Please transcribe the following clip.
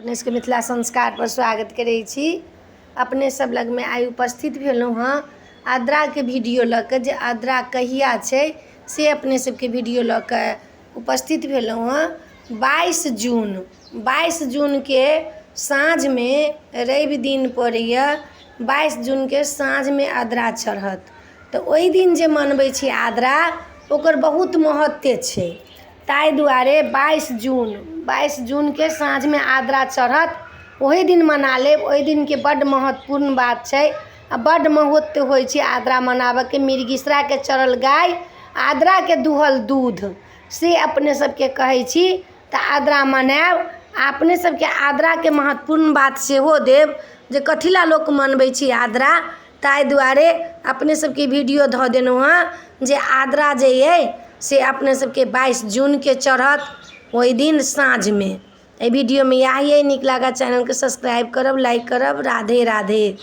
अपने सबके मिथिला संस्कारपर स्वागत करै छी। अपने सब लगमे आइ उपस्थित भेलहुँ हँ आद्राके वीडियो लऽ कऽ, जे आद्रा कहिया छै से अपने सबके वीडियो लऽ कऽ उपस्थित भेलहुँ हँ। 22 जून, 22 जूनके साँझमे, रवि दिन पड़ैए, 22 जूनके साँझमे आद्रा चढ़त। तऽ ओहि दिन जे मनबै छी आद्रा, ओकर बहुत महत्व छै। ताहि दुआरे 22 जून, 22 जूनके साँझमे आद्रा चढ़त, ओही दिन मना लेब। ओहि दिनके बड्ड महत्वपूर्ण बात छै आ बड्ड महत्व होइ छै आद्रा मनाबयके। मृगशिराके चढ़ल गाय, आद्राके दुहल दूध, से अपने सबके कहै छी। तऽ आद्रा मनायब आ अपने सबके आद्राके महत्वपूर्ण बात सेहो देब जे कथी लए लोक मनबै छै आद्रा। ताहि दुआरे अपने सबके वीडियो धऽ देलहुँ हँ जे आद्रा जे अइ से अपने सबके 22 जूनके चढ़त, ओहि दिन साँझमे। एहि वीडियोमे इएह अइ। नीक लागत चैनलके सब्सक्राइब करब, लाइक करब। राधे राधे।